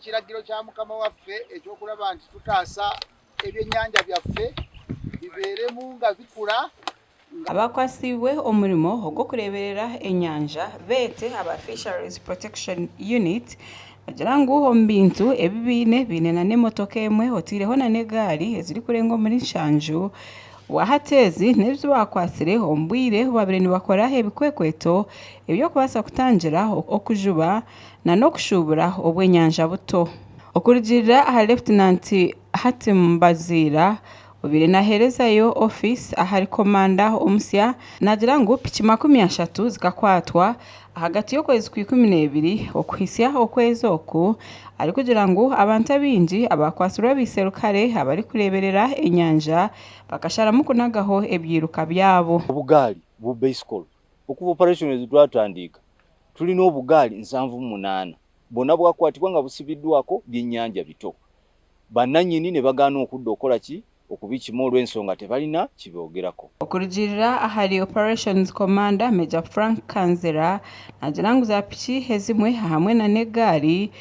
Ekiragiro kya Mukama waffe ekyokulaba nti tutaasa ebyennyanja byaffe bibeeremu nga bikula. Abakwasiibwe omurimo ogw'okureeberera enyanja beete aba Fisheries Protection Unit bagira ngu omu bintu ebi baine, baine n'emotoka emwe otaireho n'egaari ezirikurenga omuri nshanju. Bwahati ezi n'ebi baakwatsire omu bwire obu baabaire nibakora ebikwekweto eby'okubaasa kutangira okujuba n'okushuubura obw'enyanja buto. Okurugiirira ahari Lefutinanti Hatim Mbaziira, obaire naaheerezayo ofiisi ahari komanda omusya, naagira ngu piki 30 zikakwatwa ahagati y'okwezi kwa 12 okuhitsya okwezi oku, arikugira ngu abantu abaingi abakwatsirwe abaserukare abarikureeberera enyanja bakasharamu kunagaho ebyiruka byabo. Obugaali bu bicycle okuva operation ezi twatandika tulina obugaali 78 bwonna bwakwatibwa nga busibiddwako byennyanja bito, bannannyini ne bagaana okudda okukola ki okubikima olw'ensonga tebalina kiboogerako. Okurugiirira ahari Operations Commander Major Frank Kanzira, naagira ngu za piki ezimwe hamwe na n'egaari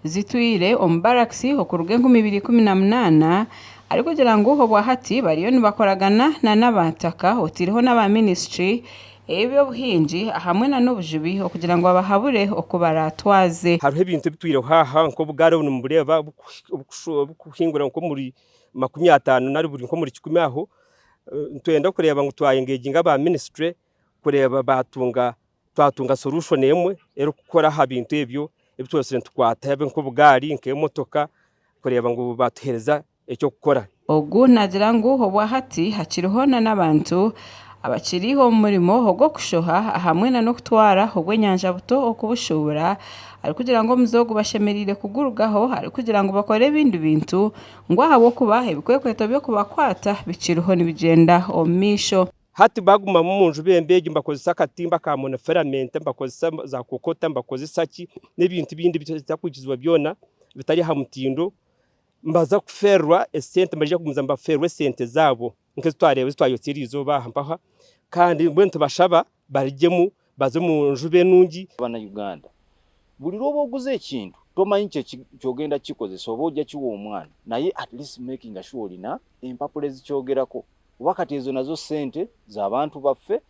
zitwire omu barracks okuruga 2018 arikugira ngu obwahati bariyo nibakoragana na n'abataka otaireho n'aba ministry ey'eby'obuhingi hamwe na n'obujubi okugira ngu babahabure oku baraatwaze. Hariho ebintu ebitwireho aha nk'obugaari obu nimubureeba obukuhingura nk'omuri 50 nari buri nk'omuri 100 aho. Nitwenda kureeba ngu twayengeginga aba minisitule kureeba batunga twatunga solution emwe erikukora aha bintu ebyo ebi twosire nitukwata yaaba nk'obugaari nk'emotoka kureeba ngu batuheereza eky'okukora. Ogu naagira ngu obwahati hakiriho na n'abantu abakiri omu murimo ogw'okushoha hamwe na n'okutwara obw'enyanja buto okubushuubura, arikugira ngu omuze ogu bashemereire kugurugaho arikugira ngu bakore ebindi bintu ngu ahabw'okuba ebikwekweto by'okubakwata bikiriho nibigyenda omu maisho. Hati bagumamu omu nju bemba egyo nibakozesa akatimba ka monofilament, nibakozesa za kokota, nibakozesa ki n'ebintu ebindi bitakwikizibwa byona bitari aha mutindo, nibaza kufeerwa esente, nibaija kugumizamu nibafeerwa esente zaabo nk'ezi twareeba ezi twayotsya eriizooba aha mpaha kandi mbwenu nitubashaba barugyemu baze omu njuba enungi. Bannayuganda buli lw'oba oguza ekintu tomanyi ky'ogenda kukikozesa oba ojja kiwa omwana naye at least makinga sure olina empapula ezikyogerako kuba kati ezo nazo ssente z'abantu baffe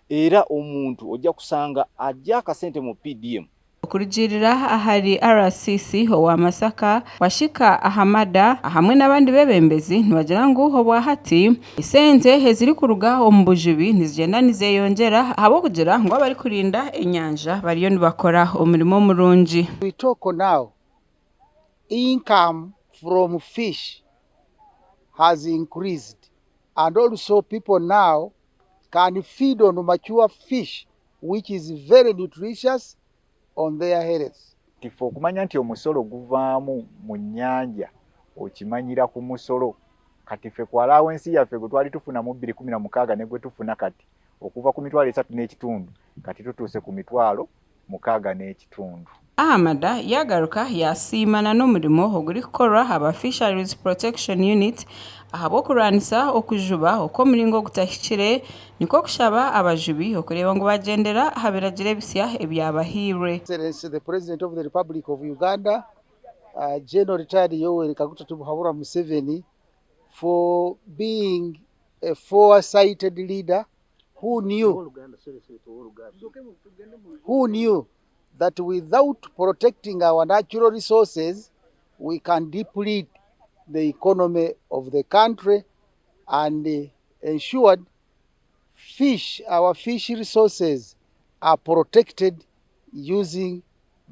era omuntu ojja kusanga aggya akasente mu PDM. Okurugiirira ahari RCC owa Masaka, Washika Ahamada hamwe n'abandi beebembezi nibagira ngu obwahati esente ezirikuruga omu bujubi nizigyenda nizeyongyera ahabw'okugira ngu abarikurinda enyanja bariyo nibakora omurimo murungi. We talk now, income from fish has increased and also people now can feed on mature fish which is very nutritious on their health. Nti ffe okumanya nti omusolo guvaamu mu nnyanja okimanyira ku musolo. Kati ffe ku allowance yaffe gwe twali tufuna mu 2016 ne gwe tufuna kati okuva ku 350 kati tutuuse ku 650. Ahamada yaagaruka yaasiima na n'omurimo ogurikukorwa aba Fisheries Protection Unit ahabw'okurwanisa okujuba okw'omuringo ogutahikire nikwo kushaba abajubi okureeba ngu bagyendera aha biragiro ebisya ebyabahairwe. Excellency the President of the Republic of Uganda, General Retired Yoweri Kaguta Tibuhaburwa Museveni for being a foresighted leader who knew that without protecting our natural resources, we can deplete the economy of the country and ensured our fish resources are protected using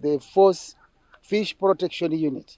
the Force Fish Protection Unit.